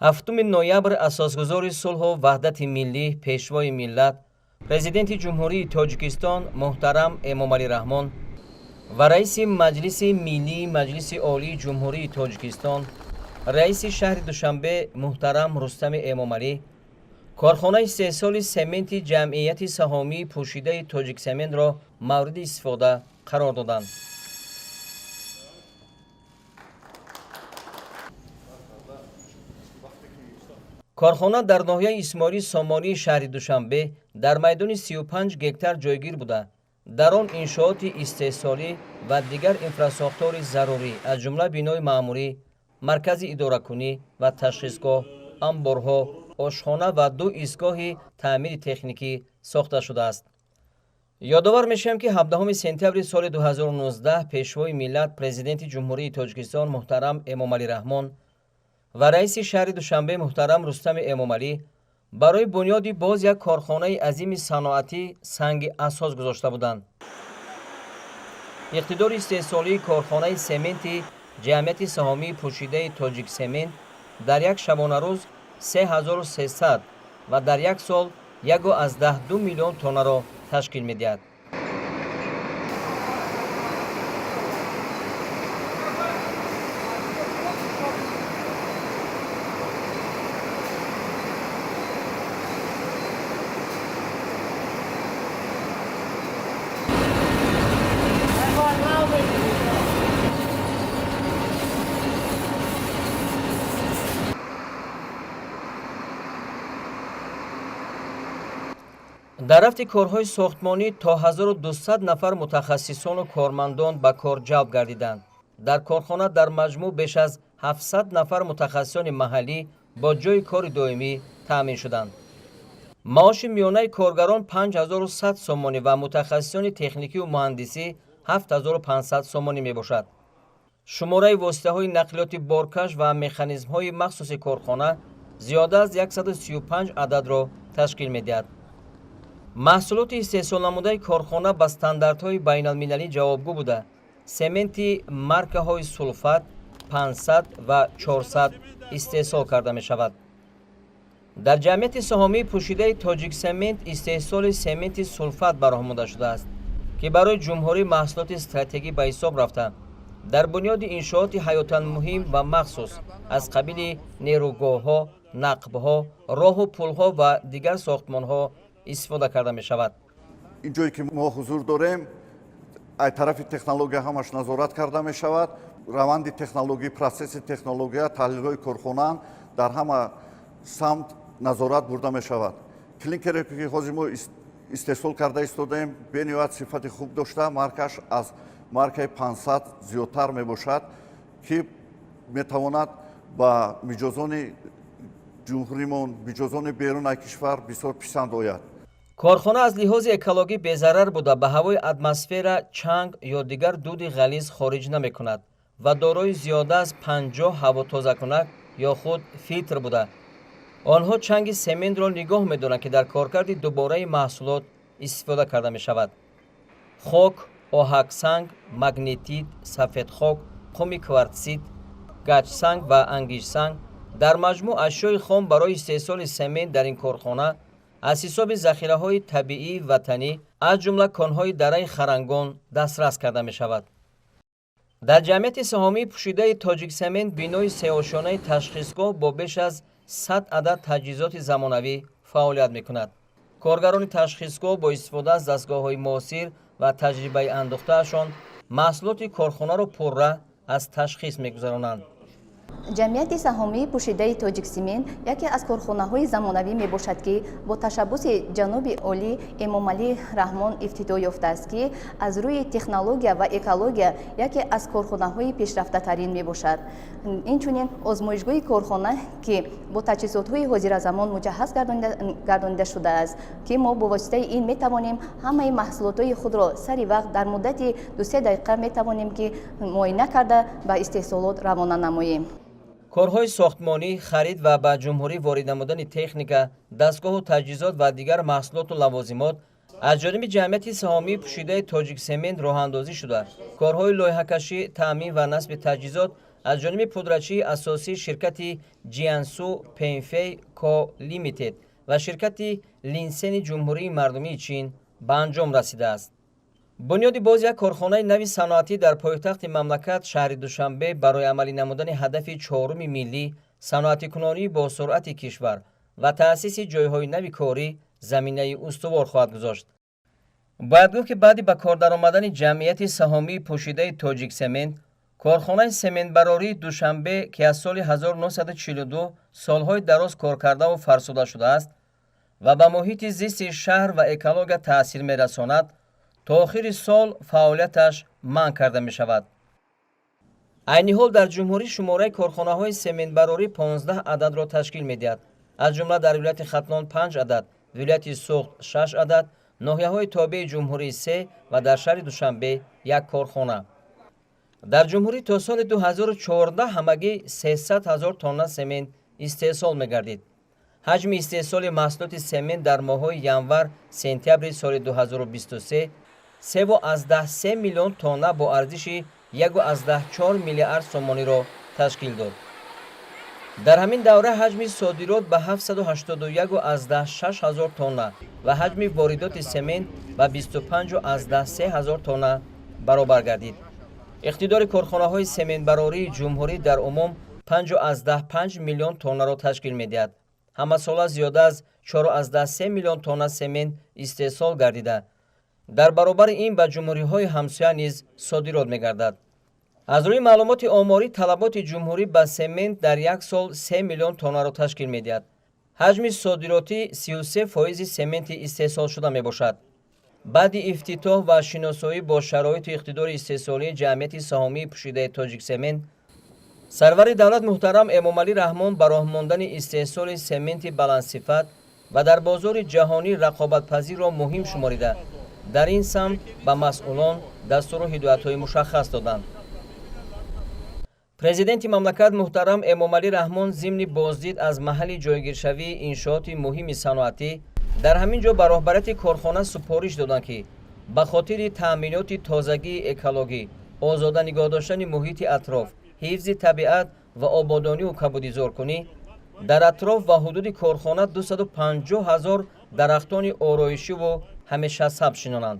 7 ноябр асосгузори сулҳу ваҳдати миллӣ, пешвои миллат, Президенти Ҷумҳурии Тоҷикистон муҳтарам Эмомалӣ Раҳмон ва раиси Маҷлиси Миллии Маҷлиси Олии Ҷумҳурии Тоҷикистон, раиси шаҳри Душанбе муҳтарам Рустами Эмомалӣ корхонаи истеҳсоли сементи ҷамъияти саҳомии пӯшидаи Тоҷиксементро мавриди истифода қарор доданд. Корхона дар ноҳияи Исмоили Сомонии шаҳри Душанбе дар майдони 35 гектар ҷойгир буда, дар он иншооти истеҳсолӣ ва дигар инфрасохтори зарурӣ, аз ҷумла бинои маъмурӣ, маркази идоракунӣ ва ташхисгоҳ, амборҳо, ошхона ва ду истгоҳи таъмири техникӣ сохта шудааст. Ёдовар мешавем, ки 17 сентябри соли 2019 пешвои миллат, Президенти Ҷумҳурии Тоҷикистон муҳтарам Эмомалӣ Раҳмон ва раиси шаҳри Душанбе муҳтарам Рустами Эмомалӣ барои бунёди боз як корхонаи азими саноатӣ санги асос гузошта буданд. Иқтидори истеҳсолии корхонаи сементи ҷамъияти саҳомии пӯшидаи Тоҷиксемент дар як шабонарӯз 3300 ва дар як сол 1,2 миллион тоннаро ташкил медиҳад. Дар рафти корҳои сохтмонӣ то 1200 нафар мутахассисону кормандон ба кор ҷалб гардиданд. Дар корхона дар маҷмӯъ беш аз 700 нафар мутахассисони маҳаллӣ бо ҷойи кори доимӣ таъмин шуданд. Маоши миёнаи коргарон 5100 сомонӣ ва мутахассисони техникию муҳандисӣ 7500 сомонӣ мебошад. Шумораи воситаҳои нақлиёти боркаш ва механизмҳои махсуси корхона зиёда аз 135 ададро ташкил медиҳад. Маҳсулоти истеҳсолнамудаи корхона ба стандартҳои байналмилалӣ ҷавобгӯ буда, сементи маркаҳои сулфат, 500 ва 400 истеҳсол карда мешавад. Дар ҷамъияти саҳомии пӯшидаи Тоҷиксемент истеҳсоли сементи сулфат ба роҳ монда шудааст, ки барои ҷумҳурӣ маҳсулоти стратегӣ ба ҳисоб рафта, дар бунёди иншооти ҳаётан муҳим ва махсус аз қабили нерӯгоҳҳо, нақбҳо, роҳу пулҳо ва дигар сохтмонҳо истифода карда мешавад. Ин ҷое ки мо ҳузур дорем, аз тарафи технология ҳамаш назорат карда мешавад. Раванди технологӣ, процесси технология, таҳлилҳои корхонаам дар ҳама самт назорат бурда мешавад. Клинкере ки ҳозир мо истеҳсол карда истодаем, бениҳоят сифати хуб дошта, маркаш аз маркаи 500 зиёдтар мебошад, ки метавонад ба миҷозони ҷумҳуримон, миҷозони берун аз кишвар бисёр писанд ояд. Корхона аз лиҳози экологӣ безарар буда, ба ҳавои атмосфера чанг ё дигар дуди ғализ хориҷ намекунад ва дорои зиёда аз 50 ҳавотозакунак ё худ филтр буда, онҳо чанги сементро нигоҳ медоранд, ки дар коркарди дубораи маҳсулот истифода карда мешавад. Хок, оҳаксанг, магнетит, сафедхок, қуми квартсит, гачсанг ва ангиштсанг, дар маҷмӯъ ашёи хом барои истеҳсоли семент дар ин корхона аз ҳисоби захираҳои табиии ватанӣ, аз ҷумла конҳои дараи Харангон, дастрас карда мешавад. Дар ҷамъияти саҳомии пӯшидаи Тоҷиксемент бинои сеошёнаи ташхисгоҳ бо беш аз 100 адад таҷҳизоти замонавӣ фаъолият мекунад. Коргарони ташхисгоҳ бо истифода аз дастгоҳҳои муосир ва таҷрибаи андӯхтаашон маҳсулоти корхонаро пурра аз ташхис мегузаронанд. Ҷамъияти саҳомии пӯшидаи Тоҷиксемент яке аз корхонаҳои замонавӣ мебошад, ки бо ташаббуси ҷаноби олӣ Эмомалӣ Раҳмон ифтитоҳ ёфтааст, ки аз рӯи технология ва экология яке аз корхонаҳои пешрафтатарин мебошад. Инчунин озмоишгоҳи корхона, ки бо таҷҳизотҳои ҳозиразамон муҷаҳҳаз гардонида шудааст, ки мо бо воситаи ин метавонем ҳамаи маҳсулотҳои худро сари вақт дар муддати 2-се дақиқа метавонем, ки муоина карда, ба истеҳсолот равона намоем. Корҳои сохтмонӣ, харид ва ба ҷумҳурӣ ворид намудани техника, дастгоҳу таҷҳизот ва дигар маҳсулоту лавозимот аз ҷониби ҷамъияти саҳомии пӯшидаи Тоҷиксемент роҳандозӣ шуда, корҳои лоиҳакашӣ, таъмин ва насби таҷҳизот Аз ҷониби пудрачии асосии ширкати Ҷиансу Пенфей Ко Лимитед ва ширкати Линсени Ҷумҳурии Мардумии Чин ба анҷом расидааст. Бунёди боз як корхонаи нави саноатӣ дар пойтахти мамлакат, шаҳри Душанбе, барои амалӣ намудани ҳадафи чоруми миллӣ, саноатикунонии босуръати кишвар ва таъсиси ҷойҳои нави корӣ заминаи устувор хоҳад гузошт. Бояд гуфт, ки баъди ба кор даромадани Ҷамъияти саҳомии пӯшидаи Тоҷиксемент, корхонаи сементбарории Душанбе, ки аз соли 1942 солҳои дароз коркардаву фарсуда шудааст ва ба муҳити зисти шаҳр ва экология таъсир мерасонад, то охири сол фаъолияташ манъ карда мешавад. Айни ҳол дар ҷумҳурӣ шумораи корхонаҳои сементбарорӣ 15 ададро ташкил медиҳад. Аз ҷумла дар вилояти Хатлон панҷ адад, вилояти Суғд шаш адад, ноҳияҳои тобеи ҷумҳурӣ се ва дар шаҳри Душанбе як корхона. Дар ҷумҳурӣ то соли 2014 ҳамагӣ 300 ҳазор тонна семент истеҳсол мегардид. Ҳаҷми истеҳсоли маҳсулоти семент дар моҳҳои январ сентябри соли 2023 3,3 миллион тонна бо арзиши 1,4 миллиард сомониро ташкил дод. Дар ҳамин давра ҳаҷми содирот ба 781,6 ҳазор тонна ва ҳаҷми воридоти семент ба 25,3 ҳазор тонна баробар гардид. Иқтидори корхонаҳои сементбарории ҷумҳурӣ дар умум 5,5 миллион тоннаро ташкил медиҳад. Ҳамасола зиёда аз 4,3 миллион тонна семент истеҳсол гардида, дар баробари ин ба ҷумҳуриҳои ҳамсоя низ содирот мегардад. Аз рӯи маълумоти оморӣ, талаботи ҷумҳурӣ ба семент дар як сол 3 миллион тоннаро ташкил медиҳад. Ҳаҷми содиротӣ 33 фоизи сементи истеҳсолшуда мебошад. Баъди ифтитоҳ ва шиносоӣ бо шароиту иқтидори истеҳсолии Ҷамъияти саҳомии пӯшидаи Тоҷиксемент, сарвари давлат муҳтарам Эмомалӣ Раҳмон ба роҳ мондани истеҳсоли сементи баландсифат ва дар бозори ҷаҳонӣ рақобатпазирро муҳим шуморида, дар ин самт ба масъулон дастуру ҳидоятҳои мушаххас доданд. Президенти мамлакат муҳтарам Эмомалӣ Раҳмон зимни боздид аз маҳалли ҷойгиршавии иншооти муҳими саноатӣ дар ҳамин ҷо ба роҳбарияти корхона супориш доданд, ки ба хотири таъминоти тозагии экологӣ, озода нигоҳ доштани муҳити атроф, ҳифзи табиат ва ободониву кабудизоркунӣ дар атроф ва ҳудуди корхона 250 ҳазор дарахтони ороишиву ҳамешасабз шинонанд.